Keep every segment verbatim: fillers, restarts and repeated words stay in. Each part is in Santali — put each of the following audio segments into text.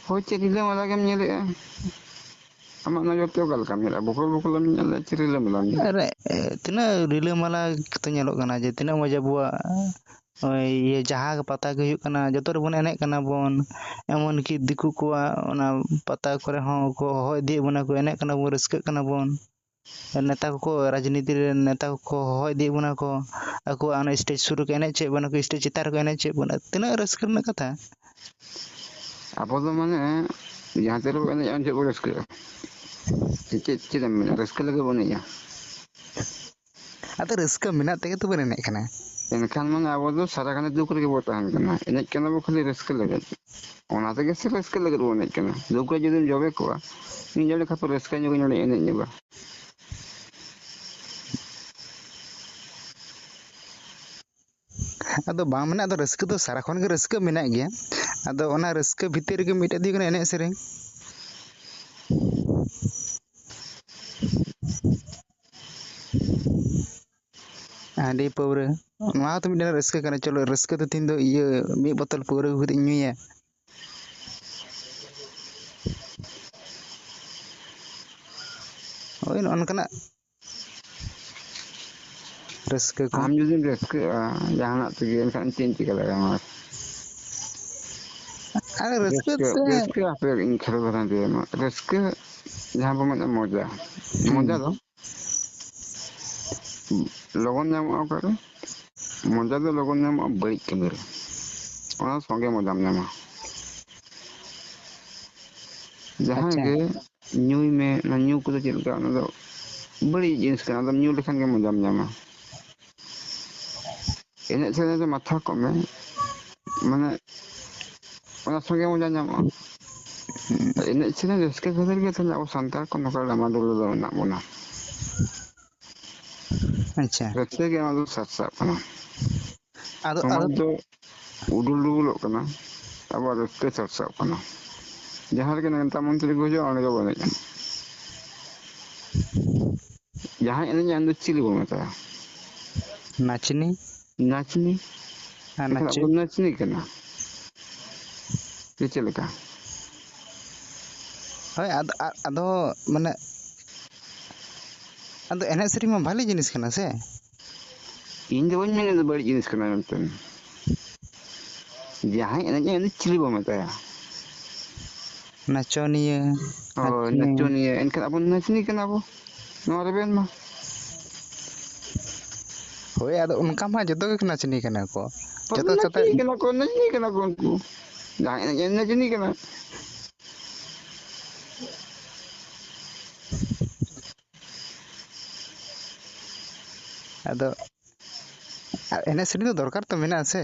ᱦᱳᱭ, ᱪᱮᱫ ᱨᱤᱞᱟᱹᱢᱟᱞᱟ ᱜᱮᱢ ᱧᱮᱞᱮᱜᱼᱟ? ᱟᱢᱟᱜ ᱱᱚᱡᱚᱨ ᱛᱮ ᱚᱠᱟ ᱞᱮᱠᱟᱢ ᱧᱮᱞᱟ? ᱵᱚᱠᱚᱞ ᱵᱚᱠᱚᱞᱮᱢ ᱧᱮᱞᱟ ᱪᱮ ᱨᱤᱞᱟᱹᱢᱟᱞᱟᱢ ᱧᱮᱞᱟ? ᱟᱨ, ᱮ, ᱛᱤᱱᱟᱹᱜ ᱨᱤᱞᱟᱹᱢᱟᱞᱟ ᱠᱟᱛᱮ ᱧᱮᱞᱚᱜ ᱠᱟᱱᱟ ᱡᱮ ᱛᱤᱱᱟᱹᱜ ᱢᱚᱡᱽ ᱟᱵᱚᱣᱟᱜ, ᱳᱭ, ᱤᱭᱟᱹ, ᱡᱟᱦᱟᱸ ᱯᱟᱛᱟ ᱜᱮ ᱦᱩᱭᱩᱜ ᱠᱟᱱᱟ, ᱡᱚᱛᱚ ᱨᱮᱵᱚᱱ ᱮᱱᱮᱡ ᱠᱟᱱᱟ ᱵᱚᱱ᱾ ᱮᱢᱚᱱ ᱠᱤ ᱫᱤᱠᱩ ᱠᱚᱣᱟᱜ ᱚᱱᱟ ᱯᱟᱛᱟ ᱠᱚᱨᱮ ᱦᱚᱸ ᱠᱚ ᱦᱚᱦᱚ ᱤᱫᱤᱭᱮᱫ ᱵᱚᱱᱟ ᱠᱚ, ᱮᱱᱮᱡ ᱠᱟᱱᱟ ᱵᱚᱱ, ᱨᱟᱹᱥᱠᱟᱹᱜ ᱠᱟᱱᱟ ᱵᱚᱱ᱾ ᱱᱮᱛᱟ ᱠᱚᱠᱚ, ᱨᱟᱡᱽᱱᱤᱛᱤ ᱨᱮᱱ ᱱᱮᱛᱟ ᱠᱚᱠᱚ ᱦᱚᱦᱚ ᱤᱫᱤᱭᱮᱫ ᱵᱚᱱᱟ ᱠᱚ, ᱟᱠᱚᱣᱟᱜ ᱚᱱᱟ ᱥᱴᱮᱡᱽ ᱥᱩᱨ ᱨᱮᱠᱚ ᱮᱱᱮᱡ ᱦᱚᱪᱚᱭᱮᱫ ᱵᱚᱱᱟ ᱠᱚ, ᱥᱴᱮᱡᱽ ᱪᱮᱛᱟᱱ ᱨᱮᱠᱚ ᱮᱱᱮᱡ ᱦᱚᱪᱚᱭᱮᱫ ᱵᱚᱱᱟ᱾ ᱛᱤᱱᱟᱹᱜ ᱨᱟᱹᱥᱠᱟᱹ ᱨᱮᱱᱟᱜ ᱠᱟᱛᱷᱟ! ᱟᱵᱚ ᱫᱚ ᱢᱟᱱᱮ ᱡᱟᱦᱟᱸ ᱛᱤ ᱨᱮᱵᱚ ᱮᱱᱮᱡᱼᱟ, ᱩᱱ ᱡᱚᱦᱚᱜ ᱵᱚ ᱨᱟᱹᱥᱠᱟᱹᱜᱼᱟ᱾ ᱪᱮᱫ, ᱪᱮᱫ, ᱪᱮᱫ ᱮᱢ ᱢᱮᱱᱟ? ᱨᱟᱹᱥᱠᱟᱹ ᱞᱟᱹᱜᱤᱫ ᱵᱚ ᱮᱱᱮᱡᱼᱟ᱾ ᱟᱫᱚ ᱨᱟᱹᱥᱠᱟᱹ ᱢᱮᱱᱟᱜ ᱛᱮᱜᱮ ᱛᱚᱵᱚᱱ ᱮᱱᱮᱡ ᱠᱟᱱᱟ᱾ ᱮᱱᱠᱷᱟᱱ ᱢᱟᱱᱮ ᱟᱵᱚ ᱫᱚ ᱥᱟᱨᱟ ᱜᱷᱟᱱᱮ ᱫᱩᱠ ᱨᱮᱜᱮ ᱵᱚ ᱛᱟᱦᱮᱱ ᱠᱟᱱᱟ᱾ ᱮᱱᱮᱡ ᱠᱟᱱᱟ ᱵᱚ ᱠᱷᱟᱹᱞᱤ ᱨᱟᱹᱥᱠᱟᱹ ᱞᱟᱹᱜᱤᱫ᱾ ᱚᱱᱟ ᱛᱮᱜᱮ ᱥᱮ ᱨᱟᱹᱥᱠᱟᱹ ᱞᱟᱹᱜᱤᱫ ᱵᱚ ᱮᱱᱮᱡ ᱠᱟᱱᱟ᱾ ᱫᱩᱠ ᱨᱮ ᱡᱩᱫᱤᱢ ᱡᱚᱵᱮ ᱠᱚᱜᱼᱟ, ᱢᱤᱫ ᱜᱷᱟᱹᱲᱤ ᱠᱷᱟᱯ ᱨᱟᱹᱥᱠᱟᱹ ᱧᱚᱜ ᱤᱧ ᱚᱸᱰᱮ ᱮᱱᱮᱡ ᱧᱚᱜᱟ᱾ ᱟᱫᱚ ᱵᱟᱝ ᱢᱮᱱᱟᱜ ᱫᱚ, ᱨᱟᱹᱥᱠᱟᱹ ᱫᱚ ᱥᱟᱨᱟ ᱠᱷᱚᱱ ᱜᱮ ᱨᱟᱹᱥᱠᱟᱹ ᱢᱮᱱᱟᱜ ᱜᱮᱭᱟ᱾ ᱟᱫᱚ ᱚᱱᱟ ᱨᱟᱹᱥᱠᱟᱹ ᱵᱷᱤᱛᱤᱨ ᱨᱮᱜᱮ ᱢᱤᱫᱴᱮᱡ ᱫᱚ ᱦᱩᱭᱩᱜ ᱠᱟᱱᱟ ᱮᱱᱮᱡ ᱥᱮᱨᱮᱧ᱾ ᱦᱟᱺᱰᱤ ᱯᱟᱹᱣᱨᱟᱹ, ᱱᱚᱣᱟ ᱦᱚᱸᱛᱚ ᱢᱤᱫᱴᱮᱱ ᱨᱟᱹᱥᱠᱟᱹ ᱠᱟᱱᱟ᱾ ᱪᱚᱞᱚ, ᱨᱟᱹᱥᱠᱟᱹ ᱫᱚ ᱛᱤᱦᱤᱧ ᱫᱚ ᱤᱭᱟᱹ ᱢᱤᱫ ᱵᱳᱛᱚᱞ ᱯᱟᱹᱣᱨᱟᱹ ᱟᱹᱜᱩ ᱠᱟᱛᱮᱧ ᱧᱩᱭᱟ᱾ ᱦᱳᱭ, ᱱᱚᱜᱼᱚ ᱱᱚᱝᱠᱟᱱᱟᱜ ᱨᱟᱹᱥᱠᱟᱹ ᱠᱚ᱾ ᱟᱢ ᱡᱩᱫᱤᱢ ᱨᱟᱹᱥᱠᱟᱹᱜᱼᱟ ᱡᱟᱦᱟᱱᱟᱜ ᱛᱮᱜᱮ, ᱮᱱᱠᱷᱟᱱ ᱪᱮᱫ ᱤᱧ ᱪᱤᱠᱟᱹ ᱫᱟᱲᱮᱭᱟᱢᱟ? ᱟᱨ ᱨᱟᱹᱥᱠᱟᱹ ᱨᱟᱹᱥᱠᱟᱹ, ᱛᱮ ᱨᱟᱹᱥᱠᱟᱹ ᱟᱯᱮ ᱤᱧ ᱠᱷᱟᱨᱚ ᱫᱷᱟᱨᱟ ᱫᱮ ᱢᱟ᱾ ᱨᱟᱹᱥᱠᱟᱹ ᱡᱟᱦᱟᱸ ᱵᱚ ᱢᱮᱱᱟ ᱢᱚᱡᱟ, ᱦᱩᱸ᱾ ᱢᱚᱡᱟ ᱫᱚ ᱞᱚᱜᱚᱱ ᱧᱟᱢᱚᱜᱼᱟ ᱚᱠᱟᱨᱮ? ᱢᱚᱡᱟ ᱫᱚ ᱞᱚᱜᱚᱱ ᱧᱟᱢᱚᱜᱼᱟ ᱵᱟᱹᱲᱤᱡ ᱠᱟᱹᱢᱤ ᱨᱮ, ᱚᱱᱟ ᱥᱚᱸᱜᱮ ᱢᱚᱡᱟᱢ ᱧᱟᱢᱟ᱾ ᱡᱟᱦᱟᱸᱭ ᱟᱪᱪᱷᱟ᱾ ᱜᱮ ᱧᱩᱭ ᱢᱮ, ᱚᱱᱟ ᱧᱩ ᱠᱚᱫᱚ ᱪᱮᱫ ᱞᱮᱠᱟ? ᱚᱱᱟ ᱫᱚ ᱵᱟᱹᱲᱤᱡ ᱡᱤᱱᱤᱥ ᱠᱟᱱᱟ, ᱟᱫᱚᱢ ᱧᱩ ᱞᱮᱠᱷᱟᱱ ᱜᱮ ᱢᱚᱡᱟᱢ ᱧᱟᱢᱟ᱾ ᱮᱱᱮᱡ ᱥᱮᱨᱮᱧ ᱨᱮ ᱢᱟᱛᱷᱟ ᱠᱚᱜ ᱢᱮ, ᱢᱟᱱᱮ ᱚᱱᱟ ᱥᱚᱸᱜᱮ ᱢᱚᱡᱟ ᱧᱟᱢᱚᱜᱼᱟ᱾ ᱮᱱᱮᱡ ᱥᱮᱨᱮᱧ ᱨᱟᱹᱥᱠᱟᱹ ᱠᱷᱟᱹᱛᱤᱨ ᱜᱮ ᱛᱟᱦᱞᱮ ᱟᱵᱚ ᱥᱟᱱᱛᱟᱲ ᱠᱚ ᱱᱚᱝᱠᱟ ᱰᱟᱢᱟᱰᱳᱞ ᱨᱮᱫᱚ ᱢᱮᱱᱟᱜ ᱵᱚᱱᱟ᱾ ᱟᱪᱪᱷᱟ᱾ ᱨᱟᱹᱥᱠᱟᱹ ᱜᱮ ᱚᱱᱟ ᱫᱚ ᱥᱟᱨᱥᱟᱜ ᱠᱟᱱᱟ᱾ ᱟᱫᱚ, ᱥᱚᱢᱟᱡᱽ ᱟᱫᱚ ᱫᱚ ᱩᱰᱩᱞ ᱰᱩᱵᱩᱞᱚᱜ ᱠᱟᱱᱟ, ᱟᱵᱚᱣᱟᱜ ᱨᱟᱹᱥᱠᱟᱹ ᱥᱟᱨᱥᱟᱜ ᱠᱟᱱᱟ᱾ ᱡᱟᱦᱟᱸ ᱨᱮᱜᱮ ᱱᱮᱛᱟ ᱢᱚᱱᱛᱨᱤ ᱠᱚ ᱦᱤᱡᱩᱜᱼᱟ, ᱚᱸᱰᱮ ᱜᱮᱵᱚ ᱮᱱᱮᱡᱼᱟ᱾ ᱡᱟᱦᱟᱸᱭ ᱮᱱᱮᱡᱼᱟ, ᱩᱱᱤ ᱫᱚ ᱪᱤᱞᱤ ᱵᱚᱱ ᱢᱮᱛᱟᱭᱟ? ᱱᱟᱪᱱᱤ᱾ ᱱᱟᱪᱱᱤ? ᱦᱮᱸ, ᱮᱱᱠᱷᱟᱱ ᱟᱵᱚ ᱱᱟᱪᱱᱤ᱾ ᱱᱟᱪᱱᱤ ᱠᱟᱱᱟ᱾ ᱥᱮ ᱪᱮᱫ ᱞᱮᱠᱟ? ᱦᱳᱭ, ᱟᱫᱚ, ᱟ-, ᱟᱫᱚ ᱢᱟᱱᱮ, ᱟᱫᱚ ᱮᱱᱮᱡ ᱥᱮᱨᱮᱧ ᱢᱟ ᱵᱷᱟᱞᱮ ᱡᱤᱱᱤᱥ ᱠᱟᱱᱟ ᱥᱮ? ᱤᱧ ᱫᱚ ᱵᱟᱹᱧ ᱢᱮᱱᱮᱫ ᱫᱚ ᱵᱟᱹᱲᱤᱡ ᱡᱤᱱᱤᱥ ᱠᱟᱱᱟ ᱢᱮᱱᱛᱮ᱾ ᱡᱟᱦᱟᱸᱭ ᱮᱱᱮᱡ ᱟᱭ, ᱩᱱᱤ ᱪᱤᱞᱤ ᱵᱚ ᱢᱮᱛᱟᱭᱟ? ᱱᱟᱪᱚᱱᱤᱭᱟᱹ, ᱦᱳᱭ, ᱱᱟᱪᱚᱱᱤᱭᱟᱹ᱾ ᱱᱟᱪᱚᱱᱤᱭᱟᱹ᱾ ᱮᱱᱠᱷᱟᱱ ᱟᱵᱚ ᱱᱟᱪᱚᱱᱤᱭᱟᱹ ᱠᱟᱱᱟ ᱵᱚ᱾ ᱱᱚᱣᱟ ᱨᱮᱵᱮᱱ ᱢᱟ᱾ ᱦᱳᱭ, ᱟᱫᱚ ᱚᱱᱠᱟ ᱢᱟ ᱡᱚᱛᱚ ᱜᱮ ᱱᱟᱪᱚᱱᱤᱭᱟᱹ ᱠᱟᱱᱟ ᱠᱚ᱾ ᱡᱚᱛᱚ ᱱᱟᱪᱚᱱᱤᱭᱟᱹ ᱠᱟᱱᱟ ᱠᱚ, ᱱᱟᱪᱚᱱᱤᱭᱟᱹ ᱠᱟᱱᱟ ᱠᱚ ᱩᱱᱠᱩ᱾ ᱡᱟᱦᱟᱸᱭ ᱮᱱᱮᱡ ᱟᱭ, ᱱᱟᱪᱚᱱᱤᱭᱟᱹ ᱠᱟᱱᱟ᱾ ᱟᱫᱚ ᱟᱨ ᱮᱱᱮᱡ ᱥᱮᱨᱮᱧ ᱫᱚ ᱫᱚᱨᱠᱟᱨ ᱛᱚ ᱢᱮᱱᱟᱜᱼᱟ ᱥᱮ?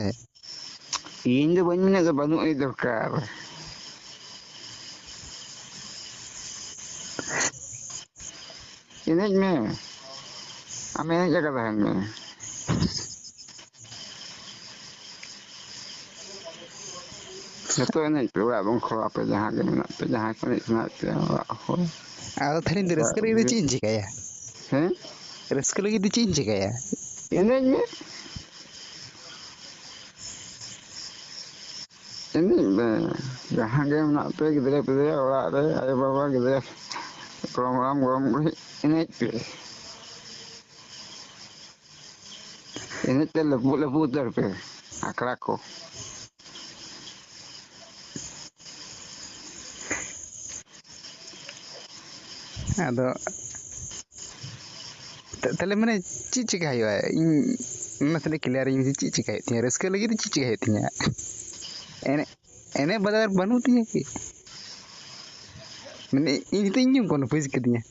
ᱤᱧ ᱫᱚ ᱵᱟᱹᱧ ᱢᱮᱱᱮᱫ ᱫᱚ ᱵᱟᱹᱱᱩᱜ ᱟᱹᱱᱤᱡ ᱫᱚᱨᱠᱟᱨ᱾ ᱮᱱᱮᱡ ᱢᱮ, ᱟᱢ ᱮᱱᱮᱡ ᱟᱠᱟ ᱛᱟᱦᱮᱱ ᱢᱮ᱾ ᱡᱚᱛᱚ ᱮᱱᱮᱡ ᱯᱮ, ᱚᱲᱟᱜ ᱵᱚᱱ ᱠᱷᱚᱲᱟᱣ ᱯᱮ, ᱡᱟᱦᱟᱸ ᱜᱮ ᱢᱮᱱᱟᱜ ᱯᱮ, ᱡᱟᱦᱟᱸ ᱠᱚ ᱮᱱᱮᱡ ᱥᱟᱱᱟᱭᱮᱫ ᱯᱮᱭᱟ ᱚᱲᱟᱜ ᱦᱚᱲ᱾ ᱟᱫᱚ ᱛᱟᱦᱞᱮ ᱤᱧ ᱫᱚ ᱨᱟᱹᱥᱠᱟᱹ ᱞᱟᱹᱜᱤᱫ ᱫᱚ ᱪᱮᱫ ᱤᱧ ᱪᱤᱠᱟᱹᱭᱟ? ᱦᱮᱸ? ᱨᱟᱹᱥᱠᱟᱹ ᱞᱟᱹᱜᱤᱫ ᱫᱚ ᱪᱮᱫ ᱤᱧ ᱪᱤᱠᱟᱹᱭᱟ? ᱮᱱᱮᱡ ᱢᱮ᱾ ᱮᱱᱮᱡ ᱢᱮ᱾ ᱡᱟᱦᱟᱸ ᱜᱮ ᱢᱮᱱᱟᱜ ᱯᱮ, ᱜᱤᱫᱽᱨᱟᱹ ᱯᱤᱫᱽᱨᱟᱹ, ᱚᱲᱟᱜ ᱨᱮ ᱟᱭᱳ ᱵᱟᱵᱟ, ᱜᱤᱫᱽᱨᱟᱹ, ᱜᱚᱲᱚᱢ ᱦᱟᱲᱟᱢ, ᱜᱚᱲᱚᱢ ᱵᱩᱲᱦᱤ, ᱮᱱᱮᱡ ᱯᱮ᱾ ᱮᱱᱮᱡ ᱛᱮ ᱞᱟᱹᱯᱩᱜ ᱞᱟᱹᱯᱩᱜ ᱩᱛᱟᱹᱨ ᱯᱮ ᱟᱠᱷᱲᱟ ᱠᱚ᱾ ᱟᱫᱚ ᱛᱟ-, ᱛᱟᱦᱞᱮ ᱢᱟᱱᱮ ᱪᱮᱫ ᱪᱤᱠᱟ ᱦᱩᱭᱩᱜᱼᱟ? ᱤᱧ ᱚᱱᱟ ᱛᱟᱦᱞᱮ clear ᱟᱹᱧ ᱢᱮᱥᱮ, ᱪᱮᱫ ᱪᱤᱠᱟ ᱦᱩᱭᱩᱜ ᱛᱤᱧᱟᱹ? ᱨᱟᱹᱥᱠᱟᱹ ᱞᱟᱹᱜᱤᱫ ᱫᱚ ᱪᱮᱫ ᱪᱤᱠᱟ ᱦᱩᱭᱩᱜ ᱛᱤᱧᱟᱹ? ᱮᱱᱮᱡ, ᱮᱱᱮᱡ ᱵᱟᱡᱟᱨ ᱵᱟᱹᱱᱩᱜ ᱛᱤᱧᱟᱹ ᱠᱤ? ᱢᱟᱱᱮ ᱤᱧ ᱱᱤᱛᱚᱜ ᱤᱧ confuse ᱠᱤᱫᱤᱧᱟ᱾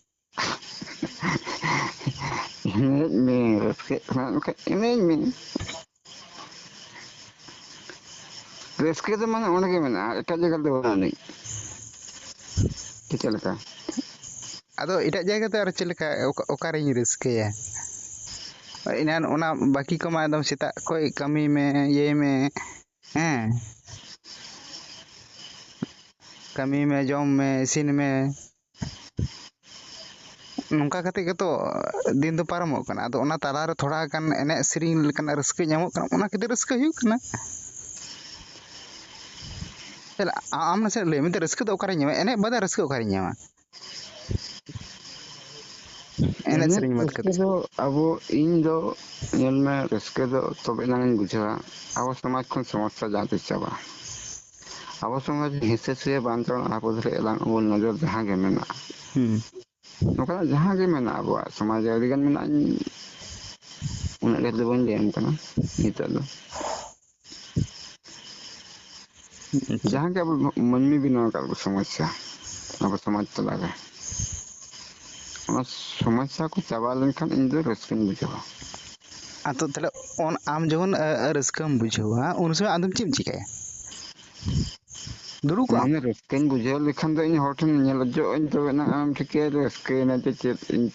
ᱮᱱᱮᱡ ᱢᱮ, ᱨᱟᱹᱥᱠᱟᱹᱜ ᱥᱟᱱᱟᱭᱮᱫ ᱢᱮᱠᱷᱟᱱ ᱮᱱᱮᱡ ᱢᱮ᱾ ᱨᱟᱹᱥᱠᱟᱹ ᱫᱚ ᱢᱟᱱᱮ ᱚᱸᱰᱮ ᱜᱮ ᱢᱮᱱᱟᱜᱼᱟ, ᱮᱴᱟᱜ ᱡᱟᱭᱜᱟ ᱨᱮᱫᱚ ᱵᱟᱹᱱᱩᱜ ᱟᱹᱱᱤᱡ᱾ ᱥᱮ ᱪᱮᱫ ᱞᱮᱠᱟ? ᱟᱫᱚ ᱮᱴᱟᱜ ᱡᱟᱭᱜᱟ ᱫᱚ ᱟᱨ ᱪᱮᱫ ᱞᱮᱠᱟ, ᱚᱠᱟ-, ᱚᱠᱟᱨᱤᱧ ᱨᱟᱹᱥᱠᱟᱹᱭᱟ? ᱮᱱᱟᱱ ᱚᱱᱟ ᱵᱟᱹᱠᱤ ᱠᱚᱢᱟ ᱮᱠᱫᱚᱢ ᱥᱮᱛᱟᱜ ᱠᱷᱚᱱ ᱠᱟᱹᱢᱤ ᱢᱮ, ᱤᱭᱟᱹᱭ ᱢᱮ, ᱦᱮᱸ, ᱠᱟᱹᱢᱤ ᱢᱮ, ᱡᱚᱢ ᱢᱮ, ᱤᱥᱤᱱ ᱢᱮ, ᱱᱚᱝᱠᱟ ᱠᱟᱛᱮ ᱜᱮᱛᱚ ᱫᱤᱱ ᱫᱚ ᱯᱟᱨᱚᱢᱚᱜ ᱠᱟᱱᱟ᱾ ᱟᱫᱚ ᱚᱱᱟ ᱛᱟᱞᱟᱨᱮ ᱛᱷᱚᱲᱟ ᱜᱟᱱ ᱮᱱᱮᱡ ᱥᱮᱨᱮᱧ ᱞᱮᱠᱟᱱᱟᱜ ᱨᱟᱹᱥᱠᱟᱹ ᱧᱟᱢᱚᱜ ᱠᱟᱱᱟ, ᱚᱱᱟ ᱠᱷᱟᱹᱛᱤᱨ ᱨᱟᱹᱥᱠᱟᱹ ᱦᱩᱭᱩᱜ ᱠᱟᱱᱟ᱾ ᱪᱮᱫ ᱟ-, ᱟᱢ ᱱᱟᱥᱮ ᱞᱟᱹᱭ ᱢᱮ, ᱨᱟᱹᱥᱠᱟᱹ ᱫᱚ ᱚᱠᱟᱨᱮ ᱧᱟᱢᱟ? ᱮᱱᱮᱡ ᱵᱟᱫᱮ ᱨᱟᱹᱥᱠᱟᱹ ᱚᱠᱟᱨᱮ ᱧᱟᱢᱟ? ᱮᱱᱮᱡ ᱮᱱᱮᱡ ᱥᱮᱨᱮᱧ ᱵᱟᱫ ᱨᱟᱹᱥᱠᱟᱹ ᱠᱟᱛᱮ᱾ ᱫᱚ ᱟᱵᱚ, ᱤᱧ ᱫᱚ, ᱧᱮᱞ ᱢᱮ, ᱨᱟᱹᱥᱠᱟᱹ ᱫᱚ ᱛᱚᱵᱮ ᱮᱱᱟᱝ ᱤᱧ ᱵᱩᱡᱷᱟᱹᱣᱟ, ᱟᱵᱚ ᱥᱚᱢᱟᱡᱽ ᱠᱷᱚᱱ ᱥᱚᱢᱚᱥᱥᱟ ᱡᱟᱦᱟᱸ ᱛᱤᱥ ᱪᱟᱵᱟᱜᱼᱟ᱾ ᱟᱵᱚ ᱥᱚᱢᱟᱡᱽ ᱦᱤᱸᱥᱟᱹ ᱥᱩᱭᱟᱹ ᱵᱟᱝ ᱛᱟᱵᱚᱱ, ᱟᱵᱚ ᱫᱷᱚᱨᱮ ᱮᱞᱟᱝ ᱟᱵᱚ ᱱᱚᱡᱚᱨ ᱡᱟᱦᱟᱸ ᱜᱮ ᱢᱮᱱᱟᱜᱼᱟ᱾ ᱦᱩᱸ᱾ ᱱᱚᱝᱠᱟᱱᱟᱜ ᱡᱟᱦᱟᱸ ᱜᱮ ᱢᱮᱱᱟᱜᱼᱟ, ᱟᱵᱚᱣᱟᱜ ᱥᱚᱢᱟᱡᱽ ᱨᱮ ᱟᱹᱰᱤᱜᱟᱱ ᱢᱮᱱᱟᱜᱼᱟ, ᱤᱧ ᱩᱱᱟᱹᱜ ᱰᱷᱮᱨ ᱫᱚ ᱵᱟᱹᱧ ᱞᱟᱹᱭᱟᱢ ᱠᱟᱱᱟ ᱱᱤᱛᱚᱜ ᱫᱚ᱾ ᱟᱪᱪᱷᱟ᱾ ᱡᱟᱦᱟᱸ ᱜᱮ ᱟᱵᱚ ᱢᱟᱹᱱᱢᱤ ᱵᱮᱱᱟᱣ ᱟᱠᱟᱫ ᱵᱚ ᱥᱚᱢᱚᱥᱥᱟ, ᱟᱵᱚ ᱥᱚᱢᱟᱡᱽ ᱛᱟᱞᱟᱨᱮ, ᱚᱱᱟ ᱥᱚᱢᱚᱥᱥᱟ ᱠᱚ ᱪᱟᱵᱟ ᱞᱮᱱᱠᱷᱟᱱ ᱤᱧ ᱫᱚ ᱨᱟᱹᱥᱠᱟᱹᱧ ᱵᱩᱡᱷᱟᱹᱣᱟ᱾ ᱟᱫᱚ ᱛᱟᱦᱞᱮ ᱚᱱ-, ᱟᱢ ᱡᱚᱠᱷᱚᱱ, ᱟ, ᱟ, ᱨᱟᱹᱥᱠᱟᱹᱢ ᱵᱩᱡᱷᱟᱹᱣᱟ, ᱩᱱ ᱥᱚᱢᱚᱭ ᱟᱫᱚᱢ ᱪᱮᱫ ᱮᱢ ᱪᱤᱠᱟᱹᱭᱟ? ᱫᱩᱲᱩᱵ ᱠᱚᱜ ᱟᱢ? ᱢᱟᱱᱮ ᱨᱟᱹᱥᱠᱟᱹᱧ ᱵᱩᱡᱷᱟᱹᱣ ᱞᱮᱠᱷᱟᱱ ᱫᱚ ᱤᱧ ᱦᱚᱲ ᱴᱷᱮᱱ ᱧᱮᱞ ᱚᱪᱚᱜ ᱟᱹᱧ, ᱛᱚᱵᱮ ᱱᱟᱜ ᱟᱢ ᱴᱷᱤᱠᱟᱹᱭᱟ ᱨᱟᱹᱥᱠᱟᱹᱭᱮᱱᱟ ᱪᱮ ᱪᱮᱫ᱾ ᱤᱧ,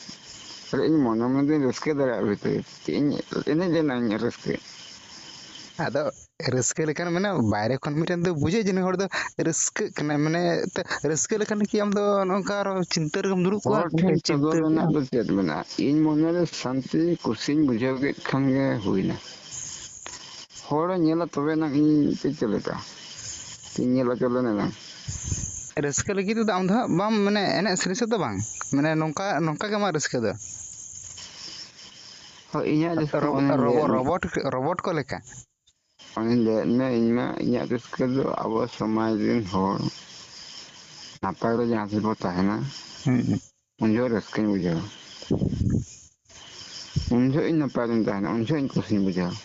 ᱟᱨ ᱤᱧ ᱢᱚᱱᱮ ᱢᱚᱱᱮ ᱫᱚᱧ ᱨᱟᱹᱥᱠᱟᱹ ᱫᱟᱲᱮᱭᱟᱜᱼᱟ ᱵᱷᱤᱛᱨᱤ ᱨᱮ᱾ ᱪᱮᱫ ᱤᱧ ᱮᱱᱮᱡ ᱞᱮᱱᱟ ᱤᱧ ᱨᱟᱹᱥᱠᱟᱹ᱾ ᱟᱫᱚ ᱨᱟᱹᱥᱠᱟᱹ ᱞᱮᱠᱷᱟᱱ ᱢᱟᱱᱮ ᱵᱟᱭᱨᱮ ᱠᱷᱚᱱ ᱢᱤᱫᱴᱮᱱ ᱫᱚ ᱵᱩᱡᱷᱟᱹᱜ ᱡᱮ ᱱᱩᱭ ᱦᱚᱲ ᱫᱚ ᱨᱟᱹᱥᱠᱟᱹᱜ ᱠᱟᱱᱟᱭ, ᱢᱟᱱᱮ ᱛᱚ ᱨᱟᱹᱥᱠᱟᱹ ᱞᱮᱠᱷᱟᱱ ᱠᱤ ᱟᱢ ᱫᱚ ᱱᱚᱝᱠᱟ ᱟᱨᱚ ᱪᱤᱱᱛᱟᱹ ᱨᱮᱜᱮᱢ ᱫᱩᱲᱩᱵ ᱠᱚᱜᱼᱟ? ᱦᱚᱲ ᱴᱷᱮᱱ ᱢᱤᱫᱴᱮᱱ ᱪᱤᱱᱛᱟᱹ ᱥᱚᱫᱚᱨ ᱨᱮᱱᱟᱜ ᱠᱮᱫᱟᱢ᱾ ᱫᱚ ᱪᱮᱫ ᱢᱮᱱᱟᱜᱼᱟ? ᱤᱧ ᱢᱚᱱᱮᱨᱮ ᱥᱟᱱᱛᱤ ᱠᱩᱥᱤᱧ ᱵᱩᱡᱷᱟᱹᱣ ᱠᱮᱫ ᱠᱷᱟᱱ ᱜᱮ ᱦᱩᱭᱱᱟ᱾ ᱦᱚᱲᱮ ᱧᱮᱞᱟ ᱛᱚᱵᱮ ᱮᱱᱟᱝ ᱤᱧ ᱪᱮᱫ, ᱪᱮᱫ ᱞᱮᱠᱟ ᱤᱧ ᱧᱮᱞ ᱦᱚᱪᱚ ᱞᱮᱱ ᱮᱱᱟᱝ᱾ ᱨᱟᱹᱥᱠᱟᱹ ᱞᱟᱹᱜᱤᱫ ᱛᱮᱫᱚ ᱟᱢ ᱫᱚ ᱦᱟᱸᱜ ᱵᱟᱢ, ᱢᱟᱱᱮ ᱮᱱᱮᱡ ᱥᱮᱨᱮᱧ ᱥᱮᱫ ᱫᱚ ᱵᱟᱝ, ᱢᱟᱱᱮ ᱱᱚᱝᱠᱟ, ᱱᱚᱝᱠᱟ ᱜᱮ ᱟᱢᱟᱜ ᱨᱟᱹᱥᱠᱟᱹ ᱫᱚ᱾ ᱦᱳᱭ, ᱤᱧᱟᱹᱜ ᱨᱟᱹᱥᱠᱟᱹ ᱨᱚᱵ-, ᱚᱱᱮᱧ ᱨᱚᱵᱚ-, ᱞᱟᱹᱭᱟᱫ ᱢᱮ᱾ ᱨᱚᱵᱚᱴ, ᱨᱚᱵᱚᱴ ᱠᱚ ᱞᱮᱠᱟ᱾ ᱚᱱᱮᱧ ᱞᱟᱹᱭᱟᱫ ᱢᱮ, ᱤᱧ ᱢᱟ ᱤᱧᱟᱹᱜ ᱨᱟᱹᱥᱠᱟᱹ ᱫᱚ ᱟᱵᱚ ᱥᱚᱢᱟᱡᱽ ᱨᱮᱱ ᱦᱚᱲ ᱱᱟᱯᱟᱭ ᱨᱮ ᱡᱟᱦᱟᱸ ᱛᱤᱥ ᱵᱚ ᱛᱟᱦᱮᱱᱟ, ᱦᱩᱸ, ᱦᱩᱸ᱾ ᱩᱱ ᱡᱚᱦᱚᱜ ᱨᱟᱹᱥᱠᱟᱹᱧ ᱵᱩᱡᱷᱟᱹᱣᱟ᱾ ᱩᱱ ᱡᱚᱦᱚᱜ ᱤᱧ ᱱᱟᱯᱟᱭ ᱨᱤᱧ ᱛᱟᱦᱮᱱᱟ, ᱩᱱ ᱡᱚᱦᱚᱜ ᱤᱧ ᱠᱩᱥᱤᱧ ᱵᱩᱡᱷᱟᱹᱣᱟ᱾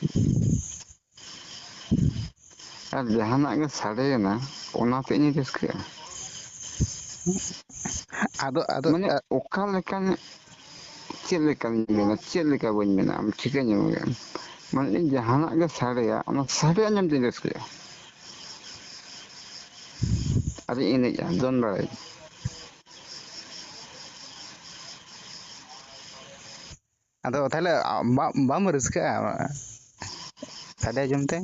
ᱟᱨ ᱡᱟᱦᱟᱱᱟᱜ ᱜᱮ ᱥᱟᱰᱮᱭᱮᱱᱟ, ᱚᱱᱟᱛᱮ ᱤᱧ ᱨᱟᱹᱥᱠᱟᱹᱜᱼᱟ᱾ ᱟᱫᱚ, ᱟᱫᱚ, ᱢᱟᱱᱮ ᱟ- ᱚᱠᱟ ᱞᱮᱠᱟᱱ, ᱪᱮᱫ ᱞᱮᱠᱟᱧ ᱢᱮᱱᱟ, ᱪᱮᱫ ᱞᱮᱠᱟ ᱵᱟᱹᱧ ᱢᱮᱱᱟ, ᱟᱢ ᱴᱷᱤᱠᱟᱹ ᱧᱟᱢ ᱜᱮᱭᱟᱢ᱾ ᱢᱟᱱᱮ ᱤᱧ ᱡᱟᱦᱟᱱᱟᱜ ᱜᱮ ᱥᱟᱰᱮᱭᱟ, ᱚᱱᱟ ᱥᱟᱰᱮ ᱟᱸᱡᱚᱢ ᱛᱤᱧ ᱨᱟᱹᱥᱠᱟᱹᱜᱼᱟ᱾ ᱟᱨᱤᱧ ᱮᱱᱮᱡᱼᱟ, ᱫᱚᱱ ᱵᱟᱲᱟᱭᱟᱹᱧ᱾ ᱟᱫᱚ ᱛᱟᱦᱞᱮ ᱟ-, ᱵᱟ-, ᱵᱟᱢ ᱨᱟᱹᱥᱠᱟᱹᱜᱼᱟ ᱥᱟᱰᱮ ᱟᱸᱡᱚᱢ ᱛᱮ?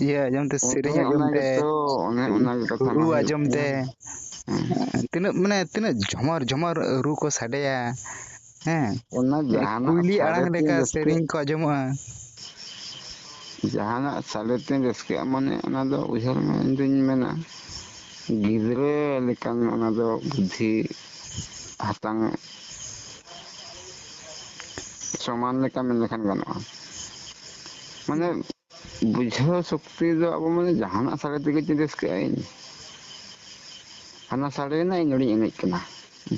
ᱤᱭᱟᱹ ᱟᱸᱡᱚᱢ ᱛᱮ, ᱥᱮᱨᱮᱧ ᱚᱱᱮ ᱟᱸᱡᱚᱢ ᱚᱱᱟ ᱛᱮ, ᱜᱮᱛᱚ, ᱚᱱᱮ ᱚᱱᱟ ᱜᱮ ᱠᱟᱛᱷᱟ ᱨᱩ ᱢᱟ ᱦᱩᱭᱩᱜ ᱟᱸᱡᱚᱢ ᱠᱟᱱᱟ᱾ ᱛᱮ᱾ ᱦᱮᱸ᱾ ᱛᱤᱱᱟᱹᱜ, ᱢᱟᱱᱮ, ᱛᱤᱱᱟᱹᱜ ᱡᱷᱚᱢᱚᱨ ᱡᱷᱚᱢᱚᱨ ᱨᱩ ᱠᱚ ᱥᱟᱰᱮᱭᱟ, ᱦᱮᱸ? ᱚᱱᱟ ᱡᱟᱦᱟᱱᱟᱜ ᱠᱩᱭᱞᱤ ᱥᱟᱰᱮ ᱟᱲᱟᱝ ᱛᱤᱧ ᱞᱮᱠᱟ ᱨᱟᱹᱥᱠᱟᱹᱜ᱾ ᱥᱮᱨᱮᱧ ᱠᱚ ᱟᱸᱡᱚᱢᱚᱜᱼᱟ᱾ ᱡᱟᱦᱟᱱᱟᱜ ᱥᱟᱰᱮ ᱛᱤᱧ ᱨᱟᱹᱥᱠᱟᱹᱜᱼᱟ, ᱢᱟᱱᱮ, ᱚᱱᱟ ᱫᱚ ᱩᱭᱦᱟᱹᱨ ᱢᱮ, ᱤᱧ ᱫᱩᱧ ᱢᱮᱱᱟ, ᱜᱤᱫᱽᱨᱟᱹ ᱞᱮᱠᱟᱱ ᱚᱱᱟ ᱫᱚ ᱵᱩᱫᱽᱫᱷᱤ ᱦᱟᱛᱟᱝ ᱥᱚᱢᱟᱱ ᱞᱮᱠᱟ ᱢᱮᱱ ᱞᱮᱠᱷᱟᱱ ᱜᱟᱱᱚᱜᱼᱟ᱾ ᱢᱟᱱᱮ ᱵᱩᱡᱷᱟᱹᱣ ᱥᱚᱠᱛᱤ ᱫᱚ ᱟᱵᱚ ᱢᱟᱱᱮ ᱡᱟᱦᱟᱱᱟᱜ ᱥᱟᱰᱮ ᱛᱮᱜᱮ ᱪᱮᱫ ᱨᱟᱹᱥᱠᱟᱹᱜ ᱟᱹᱧ᱾ ᱦᱟᱱᱟ ᱥᱟᱰᱮᱭᱮᱱᱟ, ᱤᱧ ᱱᱚᱰᱮᱧ ᱮᱱᱮᱡ ᱠᱟᱱᱟ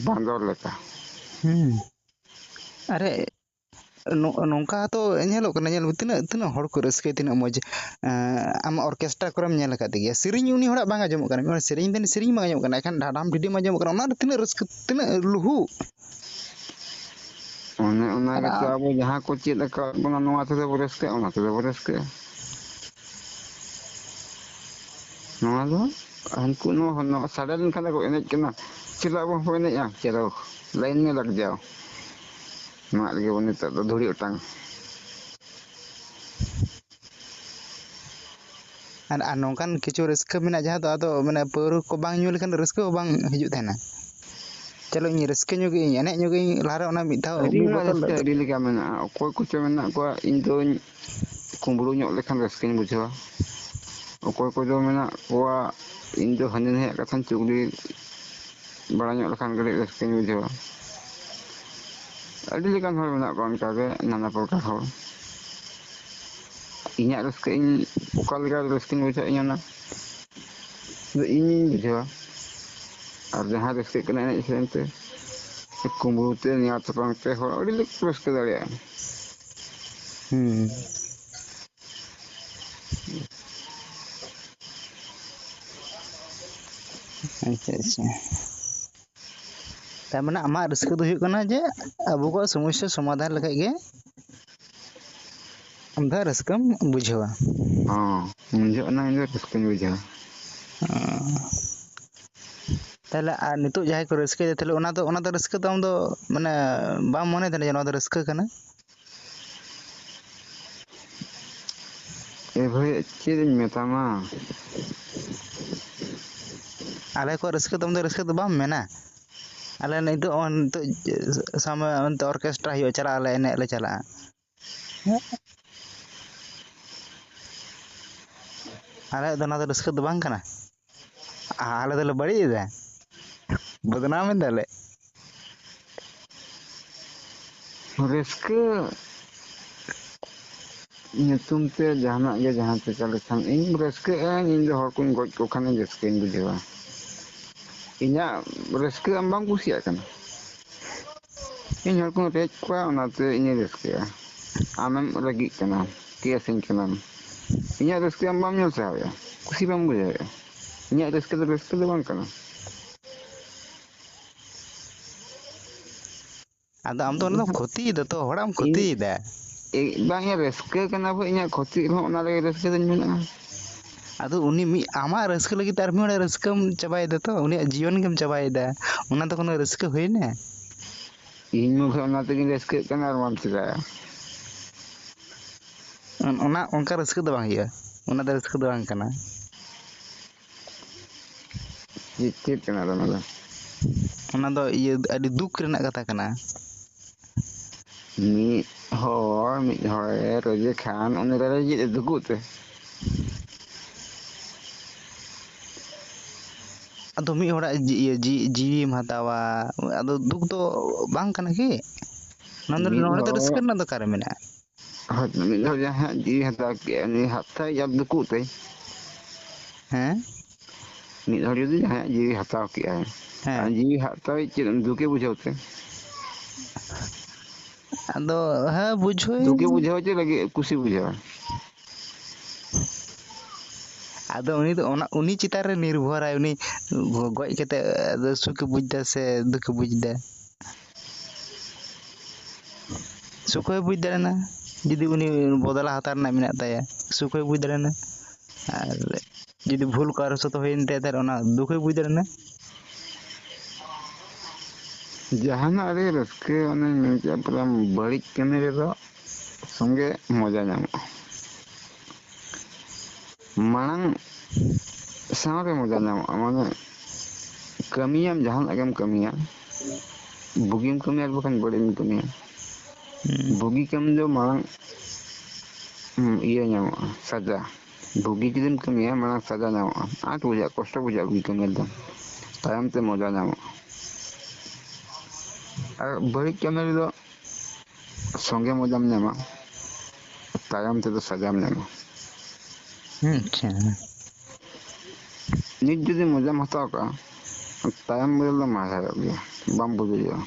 ᱵᱟᱸᱫᱚᱨ ᱞᱮᱠᱟ᱾ ᱦᱩᱸ᱾ ᱟᱨᱮ, ᱱᱚ-, ᱱᱚᱝᱠᱟ ᱦᱚᱸᱛᱚ ᱧᱮᱞᱚᱜ ᱠᱟᱱᱟ, ᱧᱮᱞ ᱢᱮ, ᱛᱤᱱᱟᱹᱜ, ᱛᱤᱱᱟᱹᱜ ᱦᱚᱲ ᱠᱚ ᱨᱟᱹᱥᱠᱟᱹᱭᱟ, ᱛᱤᱱᱟᱹᱜ ᱢᱚᱡᱽ᱾ ᱮᱸ, ᱟᱢᱟᱜ orchestra ᱠᱚᱨᱮᱢ ᱧᱮᱞ ᱟᱠᱟᱫ ᱜᱮᱭᱟ, ᱥᱮᱨᱮᱧ ᱩᱱᱤ ᱦᱚᱲᱟᱜ ᱵᱟᱝ ᱟᱸᱡᱚᱢᱚᱜ ᱠᱟᱱᱟ, ᱢᱤᱫ ᱦᱚᱲ ᱥᱮᱨᱮᱧ ᱫᱟᱹᱧ, ᱥᱮᱨᱮᱧ ᱵᱟᱝ ᱟᱸᱡᱚᱢᱚᱜ ᱠᱟᱱᱟ, ᱮᱱᱠᱷᱟᱱ ᱰᱷᱟᱰᱟᱢ ᱰᱷᱤᱰᱤᱢ ᱟᱸᱡᱚᱢᱚᱜ ᱠᱟᱱᱟ, ᱚᱱᱟ ᱨᱮ ᱛᱤᱱᱟᱹᱜ ᱨᱟᱹᱥᱠᱟᱹ, ᱛᱤᱱᱟᱹᱜ ᱞᱩᱦᱩᱠ᱾ ᱚᱱᱮ ᱚᱱᱟ ᱟᱨ ᱜᱮᱛᱚ ᱟ- ᱟᱵᱚ ᱡᱟᱦᱟᱸ ᱠᱚ ᱪᱮᱫ ᱟᱠᱟᱫ ᱵᱚᱱᱟ, ᱱᱚᱣᱟ ᱛᱮᱫᱚ ᱵᱚ ᱨᱟᱹᱥᱠᱟᱹᱜᱼᱟ, ᱚᱱᱟ ᱛᱮᱫᱚ ᱵᱚ ᱨᱟᱹᱥᱠᱟᱹᱜᱼᱟ᱾ ᱱᱚᱣᱟ ᱫᱚ ᱦᱟᱹᱱᱠᱩ ᱱᱚᱣᱟ, ᱱᱚᱣᱟ ᱥᱟᱰᱮ ᱞᱮᱱᱠᱷᱟᱱ ᱫᱚᱠᱚ ᱮᱱᱮᱡ ᱠᱟᱱᱟ, ᱪᱮᱫᱟᱜ ᱵᱟᱝ ᱵᱚ ᱮᱱᱮᱡᱼᱟ? ᱪᱚᱞᱚ, line ᱢᱮ, ᱞᱟᱜ ᱡᱟᱣ᱾ ᱱᱚᱣᱟ ᱨᱮᱜᱮ ᱵᱚ ᱱᱤᱛᱚᱜ ᱫᱚ ᱫᱷᱩᱲᱤ ᱚᱴᱟᱝ᱾ ᱟᱨ, ᱟᱨ ᱱᱚᱝᱠᱟᱱ ᱠᱤᱪᱷᱩ ᱨᱟᱹᱥᱠᱟᱹ ᱢᱮᱱᱟᱜᱼᱟ, ᱡᱟᱦᱟᱸ ᱫᱚ ᱟᱫᱚ ᱢᱟᱱᱮ ᱯᱟᱹᱣᱨᱟᱹ ᱠᱚ ᱵᱟᱝ ᱧᱩ ᱞᱮᱠᱷᱟᱱ ᱨᱟᱹᱥᱠᱟᱹ ᱦᱚᱸ ᱵᱟᱝ ᱦᱤᱡᱩᱜ ᱛᱟᱦᱮᱱᱟ᱾ ᱪᱚᱞᱚ, ᱤᱧ ᱨᱟᱹᱥᱠᱟᱹ ᱧᱚᱜ ᱤᱧ, ᱮᱱᱮᱡ ᱧᱚᱜ ᱤᱧ, ᱞᱟᱦᱟᱨᱮ ᱚᱱᱟ ᱢᱤᱫ ᱫᱷᱟᱣ ᱟᱹᱰᱤ ᱢᱤᱫ ᱨᱮᱱᱟᱜ ᱵᱳᱛᱚᱞ᱾ ᱨᱟᱹᱥᱠᱟᱹ ᱟᱹᱰᱤ ᱞᱮᱠᱟ ᱢᱮᱱᱟᱜᱼᱟ᱾ ᱚᱠᱚᱭ ᱠᱚᱪᱚ ᱢᱮᱱᱟᱜ ᱠᱚᱣᱟ, ᱤᱧ ᱫᱚᱧ ᱠᱩᱢᱵᱽᱲᱩ ᱧᱚᱜ ᱞᱮᱠᱷᱟᱱ ᱨᱟᱹᱥᱠᱟᱹᱧ ᱵᱩᱡᱷᱟᱹᱣᱟ᱾ ᱚᱠᱚᱭ ᱠᱚᱫᱚ ᱢᱮᱱᱟᱜ ᱠᱚᱣᱟ, ᱤᱧ ᱫᱚ ᱦᱟᱹᱱᱤ ᱱᱟᱹᱭᱟᱜ ᱠᱟᱛᱷᱟᱧ ᱪᱩᱜᱽᱞᱤ ᱵᱟᱲᱟ ᱧᱚᱜ ᱞᱮᱠᱷᱟᱱ ᱠᱟᱹᱴᱤᱡ ᱨᱟᱹᱥᱠᱟᱹᱧ ᱵᱩᱡᱷᱟᱹᱣᱟ᱾ ᱟᱹᱰᱤ ᱞᱮᱠᱟᱱ ᱦᱚᱲ ᱢᱮᱱᱟᱜ ᱠᱚᱣᱟ, ᱚᱱᱠᱟᱜᱮ ᱱᱟᱱᱟ ᱯᱨᱚᱠᱟᱨ ᱦᱚᱲ᱾ ᱤᱧᱟᱹᱜ ᱨᱟᱹᱥᱠᱟᱹ ᱤᱧ ᱚᱠᱟ ᱞᱮᱠᱟ ᱨᱟᱹᱥᱠᱟᱹᱧ ᱵᱩᱡᱷᱟᱹᱣᱟ, ᱤᱧ ᱚᱱᱟ ᱫᱚ ᱤᱧᱤᱧ ᱵᱩᱡᱷᱟᱹᱣᱟ᱾ ᱟᱨ ᱡᱟᱦᱟᱸᱭ ᱨᱟᱹᱥᱠᱟᱹᱜ ᱠᱟᱱᱟ ᱮᱱᱮᱡ ᱥᱮᱨᱮᱧ ᱛᱮ, ᱠᱩᱢᱵᱽᱲᱩ ᱛᱮ, ᱱᱮᱭᱟᱣ ᱛᱟᱯᱟᱢ ᱛᱮ, ᱦᱚᱲ ᱟᱹᱰᱤ ᱞᱮᱠᱟ ᱠᱚ ᱨᱟᱹᱥᱠᱟᱹ ᱫᱟᱲᱮᱭᱟᱜᱼᱟ᱾ ᱦᱩᱸ᱾ ᱟᱪᱪᱷᱟ, ᱟᱪᱪᱷᱟ᱾ ᱛᱟᱨ ᱢᱟᱱᱮ ᱟᱢᱟᱜ ᱨᱟᱹᱥᱠᱟᱹ ᱫᱚ ᱦᱩᱭᱩᱜ ᱠᱟᱱᱟ ᱡᱮ ᱟᱵᱚ ᱠᱚᱣᱟᱜ ᱥᱚᱢᱚᱥᱥᱟ ᱥᱚᱢᱟᱫᱷᱟᱱ ᱞᱮᱠᱷᱟᱡ ᱜᱮ ᱟᱢ ᱫᱚ ᱨᱟᱹᱥᱠᱟᱹᱢ ᱵᱩᱡᱷᱟᱹᱣᱟ᱾ ᱦᱚᱸ, ᱩᱱ ᱡᱚᱦᱚᱜ ᱚᱱᱟ ᱤᱧ ᱫᱚ ᱨᱟᱹᱥᱠᱟᱹᱧ ᱵᱩᱡᱷᱟᱹᱣᱟ᱾ ᱚ᱾ ᱛᱟᱦᱞᱮ ᱟᱨ ᱱᱤᱛᱚᱜ ᱡᱟᱦᱟᱸᱭ ᱠᱚ ᱨᱟᱹᱥᱠᱟᱹᱭᱮᱫᱟ, ᱛᱟᱦᱞᱮ ᱚᱱᱟ ᱫᱚ, ᱚᱱᱟ ᱫᱚ ᱨᱟᱹᱥᱠᱟᱹ ᱫᱚ ᱟᱢ ᱫᱚ ᱢᱟᱱᱮ ᱵᱟᱢ ᱢᱚᱱᱮ ᱛᱟᱦᱮᱱᱟ ᱡᱮ ᱱᱚᱣᱟ ᱫᱚ ᱨᱟᱹᱥᱠᱟᱹ ᱠᱟᱱᱟ? ᱮ ᱵᱷᱟᱹᱭ, ᱪᱮᱫ ᱤᱧ ᱢᱮᱛᱟᱢᱟ? ᱟᱞᱮ ᱠᱚᱣᱟᱜ ᱨᱟᱹᱥᱠᱟᱹ ᱫᱚ ᱟᱢ ᱫᱚ ᱨᱟᱹᱥᱠᱟᱹ ᱫᱚ ᱵᱟᱢ ᱢᱮᱱᱟ? ᱟᱞᱮ ᱱᱤᱛᱚᱜ, ᱱᱤᱛᱚᱜ ᱥᱟᱢ-, ᱚᱱᱛᱮ orchestra ᱦᱩᱭᱩᱜᱼᱟ, ᱪᱟᱞᱟᱜ ᱟᱞᱮ, ᱮᱱᱮᱡ ᱞᱮ ᱪᱟᱞᱟᱜᱼᱟ᱾ ᱟᱞᱮᱭᱟᱜ ᱫᱚ ᱚᱱᱟ ᱫᱚ ᱨᱟᱹᱥᱠᱟᱹ ᱫᱚ ᱵᱟᱝ ᱠᱟᱱᱟ᱾ ᱟᱞᱮ ᱫᱚᱞᱮ ᱵᱟᱹᱲᱤᱡ ᱮᱫᱟ, ᱵᱚᱫᱱᱟᱢ ᱮᱫᱟᱞᱮ᱾ ᱨᱟᱹᱥᱠᱟᱹ ᱧᱩᱛᱩᱢ ᱛᱮ ᱡᱟᱦᱟᱱᱟᱜ ᱜᱮ ᱡᱟᱦᱟᱸ ᱪᱤᱠᱟ ᱞᱮᱠᱷᱟᱱ ᱤᱧ ᱨᱟᱹᱥᱠᱟᱹᱜᱼᱟ᱾ ᱤᱧ ᱫᱚ ᱦᱚᱲ ᱠᱚᱧ ᱜᱚᱡ ᱠᱚ ᱠᱷᱟᱱᱤᱧ ᱨᱟᱹᱥᱠᱟᱹᱧ ᱵᱩᱡᱷᱟᱹᱣᱟ᱾ ᱤᱧᱟᱹᱜ ᱨᱟᱹᱥᱠᱟᱹ ᱟᱢ ᱵᱟᱢ ᱠᱩᱥᱤᱭᱟᱜ ᱠᱟᱱᱟ, ᱤᱧ ᱦᱚᱲ ᱠᱚᱧ ᱨᱮᱡ ᱠᱚᱣᱟ, ᱚᱱᱟᱛᱮ ᱤᱧᱤᱧ ᱨᱟᱹᱥᱠᱟᱹᱜᱼᱟ᱾ ᱟᱢᱮᱢ ᱨᱟᱹᱜᱤᱜ ᱠᱟᱱᱟ, ᱠᱮᱥᱟᱹᱧ ᱠᱟᱱᱟᱢ, ᱤᱧᱟᱹᱜ ᱨᱟᱹᱥᱠᱟᱹ ᱟᱢ ᱵᱟᱢ ᱧᱮᱞ ᱥᱟᱦᱟᱣᱮᱫᱼᱟ, ᱠᱩᱥᱤ ᱵᱟᱢ ᱵᱩᱡᱷᱟᱹᱣᱮᱫᱼᱟ᱾ ᱤᱧᱟᱹᱜ ᱨᱟᱹᱥᱠᱟᱹ ᱫᱚ ᱨᱟᱹᱥᱠᱟᱹ ᱫᱚ ᱵᱟᱝ ᱠᱟᱱᱟ᱾ ᱟᱫᱚ ᱟᱢ ᱫᱚ ᱚᱱᱟ ᱫᱚᱢ ᱠᱷᱚᱛᱤᱭᱮᱫᱟ ᱛᱚ, ᱦᱚᱲᱟᱜ ᱮᱢ ᱤᱧ ᱠᱷᱚᱛᱤᱭᱮᱫᱟ᱾ ᱤᱧ ᱵᱟᱝ, ᱤᱧᱟᱹᱜ ᱨᱟᱹᱥᱠᱟᱹ ᱠᱟᱱᱟ ᱵᱚ, ᱤᱧᱟᱹᱜ ᱠᱷᱚᱛᱤ ᱨᱮᱦᱚᱸ ᱚᱱᱟ ᱨᱮᱜᱮ ᱨᱟᱹᱥᱠᱟᱹ ᱫᱚᱧ ᱢᱮᱱᱟᱜᱼᱟ᱾ ᱟᱫᱚ ᱩᱱᱤ ᱢᱤᱫ, ᱟᱢᱟᱜ ᱨᱟᱹᱥᱠᱟᱹ ᱞᱟᱹᱜᱤᱫ ᱛᱮ ᱟᱨ ᱢᱤᱫ ᱦᱚᱲᱟᱜ ᱨᱟᱹᱥᱠᱟᱹᱢ ᱪᱟᱵᱟᱭᱮᱫᱟ ᱛᱚ, ᱩᱱᱤᱭᱟᱜ ᱡᱤᱭᱚᱱ ᱜᱮᱢ ᱪᱟᱵᱟᱭᱮᱫᱟ᱾ ᱚᱱᱟ ᱫᱚ ᱠᱳᱱᱳ ᱨᱟᱹᱥᱠᱟᱹ ᱦᱩᱭᱱᱟ? ᱤᱧ ᱢᱟ ᱚᱱᱟ ᱛᱮᱜᱤᱧ ᱨᱟᱹᱥᱠᱟᱹᱜ ᱠᱟᱱᱟ, ᱟᱨ ᱵᱟᱢ ᱪᱮᱫᱟᱜ? ᱚᱱ-, ᱚᱱᱟ, ᱚᱱᱠᱟ ᱨᱟᱹᱥᱠᱟᱹ ᱫᱚ ᱵᱟᱝ ᱦᱩᱭᱩᱜᱼᱟ, ᱚᱱᱟ ᱫᱚ ᱨᱟᱹᱥᱠᱟᱹ ᱫᱚ ᱵᱟᱝ ᱠᱟᱱᱟ᱾ ᱪᱮᱫ, ᱪᱮᱫ ᱠᱟᱱᱟ ᱟᱫᱚ ᱚᱱᱟ ᱫᱚ? ᱚᱱᱟ ᱫᱚ ᱤᱭᱟᱹ, ᱟᱹᱰᱤ ᱫᱩᱠ ᱨᱮᱱᱟᱜ ᱠᱟᱛᱷᱟ ᱠᱟᱱᱟ᱾ ᱢᱤᱫ ᱦᱚᱲ, ᱢᱤᱫ ᱦᱚᱲᱮ ᱨᱟᱹᱜᱤ ᱠᱷᱟᱱ, ᱩᱱᱤ ᱨᱟᱹᱜᱤ ᱪᱮᱫ ᱮ ᱫᱩᱠᱩᱜ ᱛᱮ? ᱟᱫᱚ ᱢᱤᱫ ᱦᱚᱲᱟᱜ ᱡᱤ-, ᱤᱭᱟᱹ, ᱡᱤ-, ᱡᱤᱣᱤᱢ ᱦᱟᱛᱟᱣᱟ, ᱟᱫᱚ ᱫᱩᱠ ᱫᱚ ᱵᱟᱝ ᱠᱟᱱᱟ ᱠᱤ? ᱱᱚᱣᱟ ᱫᱚ, ᱢᱤᱫ ᱱᱚᱰᱮ ᱫᱚ ᱦᱚᱲ ᱨᱟᱹᱥᱠᱟᱹ ᱨᱮᱱᱟᱜ ᱫᱚ ᱚᱠᱟᱨᱮ ᱢᱮᱱᱟᱜᱼᱟ? ᱦᱳᱭ, ᱢᱤᱫ ᱦᱚᱲ ᱡᱟᱦᱟᱸᱭᱟᱜ ᱡᱤᱣᱤ ᱦᱟᱛᱟᱣ ᱠᱮᱜᱼᱟ, ᱩᱱᱤ ᱦᱟᱛᱟᱣ ᱟᱨ ᱫᱩᱠᱩᱜ ᱛᱮ᱾ ᱦᱮᱸ? ᱢᱤᱫ ᱦᱚᱲ ᱡᱩᱫᱤ ᱡᱟᱦᱟᱸᱭᱟᱜ ᱡᱤᱣᱤ ᱦᱟᱛᱟᱣ ᱠᱮᱜᱼᱟᱭ, ᱦᱮᱸ᱾ ᱟᱨ ᱡᱤᱣᱤ ᱦᱟᱛᱟᱣ ᱪᱮᱫ ᱫᱩᱠᱮ ᱵᱩᱡᱷᱟᱹᱣ ᱛᱮ? ᱟᱫᱚ, ᱦᱮᱸ, ᱵᱩᱡᱷᱟᱹᱣ᱾ ᱫᱩᱠᱮ ᱵᱩᱡᱷᱟᱹᱣᱟ ᱪᱮ ᱞᱟᱹᱜᱤᱫ ᱠᱩᱥᱤ ᱵᱩᱡᱷᱟᱹᱣᱟ? ᱟᱫᱚ ᱩᱱᱤ ᱫᱚ ᱚᱱᱟ, ᱩᱱᱤ ᱪᱮᱛᱟᱱ ᱨᱮ ᱱᱤᱨᱵᱷᱚᱨᱟᱭ, ᱩᱱᱤ ᱜᱚ-, ᱜᱚᱡ ᱠᱟᱛᱮ ᱟᱫᱚ ᱥᱩᱠᱮ ᱵᱩᱡᱽ ᱫᱟ ᱥᱮ ᱫᱩᱠᱮ ᱵᱩᱡᱽ ᱫᱟ? ᱥᱩᱠ ᱦᱚᱸᱭ ᱵᱩᱡᱽ ᱫᱟᱲᱮᱭᱟᱜᱼᱟ, ᱡᱩᱫᱤ ᱩᱱᱤ ᱵᱚᱫᱞᱟ ᱦᱟᱛᱟᱣ ᱨᱮᱱᱟᱜ ᱢᱮᱱᱟᱜ ᱛᱟᱭᱟ, ᱥᱩᱠ ᱦᱚᱸᱭ ᱵᱩᱡᱽ ᱫᱟᱲᱮᱭᱟᱜᱼᱟ᱾ ᱟᱨ ᱡᱩᱫᱤ ᱵᱷᱩᱞ ᱠᱟᱨᱚ ᱥᱟᱛᱮ ᱦᱩᱭᱮᱱ ᱛᱟᱭᱟ, ᱛᱟᱦᱞᱮ ᱚᱱᱟ ᱫᱩᱠ ᱦᱚᱸᱭ ᱵᱩᱡᱽ ᱫᱟᱲᱮᱭᱟᱜᱼᱟ᱾ ᱡᱟᱦᱟᱱᱟᱜ ᱨᱮ ᱨᱟᱹᱥᱠᱟᱹ, ᱚᱱᱮᱧ ᱢᱮᱱ ᱠᱮᱫ, ᱯᱩᱨᱟᱹ ᱵᱟᱹᱲᱤᱡ ᱠᱟᱹᱢᱤ ᱨᱮᱫᱚ ᱥᱚᱸᱜᱮ ᱢᱚᱡᱟ ᱧᱟᱢᱚᱜᱼᱟ᱾ ᱢᱟᱲᱟᱝ ᱥᱟᱶᱨᱮ ᱢᱚᱡᱟ ᱧᱟᱢᱚᱜᱼᱟ, ᱢᱟᱱᱮ ᱠᱟᱹᱢᱤᱭᱟᱢ, ᱡᱟᱦᱟᱱᱟᱜ ᱜᱮᱢ ᱠᱟᱹᱢᱤᱭᱟ, ᱵᱩᱜᱤᱢ ᱠᱟᱹᱢᱤᱭᱟ ᱟᱨ ᱵᱟᱠᱷᱟᱱ ᱵᱟᱹᱲᱤᱡ ᱮᱢ ᱠᱟᱹᱢᱤᱭᱟ, ᱦᱩᱸ᱾ ᱵᱩᱜᱤ ᱠᱟᱹᱢᱤ ᱫᱚ ᱢᱟᱲᱟᱝ, ᱦᱩᱸ, ᱤᱭᱟᱹ ᱧᱟᱢᱚᱜᱼᱟ, ᱥᱟᱡᱟ᱾ ᱵᱩᱜᱤ ᱡᱩᱫᱤᱢ ᱠᱟᱹᱢᱤᱭᱟ, ᱢᱟᱲᱟᱝ ᱥᱟᱡᱟ ᱧᱟᱢᱚᱜᱼᱟ᱾ ᱟᱸᱴ ᱵᱩᱡᱷᱟᱹᱜᱼᱟ, ᱠᱚᱥᱴᱚ ᱵᱩᱡᱷᱟᱹᱜᱼᱟ ᱵᱩᱜᱤ ᱠᱟᱹᱢᱤ ᱨᱮᱫᱚ᱾ ᱛᱟᱭᱚᱢ ᱛᱮ ᱢᱚᱡᱟ ᱧᱟᱢᱚᱜᱼᱟ᱾ ᱟᱨ ᱵᱟᱹᱲᱤᱡ ᱠᱟᱹᱢᱤ ᱨᱮᱫᱚ ᱥᱚᱸᱜᱮ ᱢᱚᱡᱟᱢ ᱧᱟᱢᱟ, ᱛᱟᱭᱚᱢ ᱛᱮᱫᱚ ᱥᱟᱡᱟᱢ ᱧᱟᱢᱟ᱾ ᱟᱪᱪᱷᱟ᱾ ᱱᱤᱛ ᱡᱩᱫᱤ ᱢᱚᱡᱟᱢ ᱦᱟᱛᱟᱣ ᱠᱟᱜᱼᱟ, ᱛᱟᱭᱚᱢ ᱵᱤᱫᱟᱹᱞ ᱫᱚ ᱢᱟᱨᱦᱟᱭᱚᱜ ᱜᱮᱭᱟ, ᱵᱟᱢ ᱵᱩᱡᱷᱟᱹᱣᱟ᱾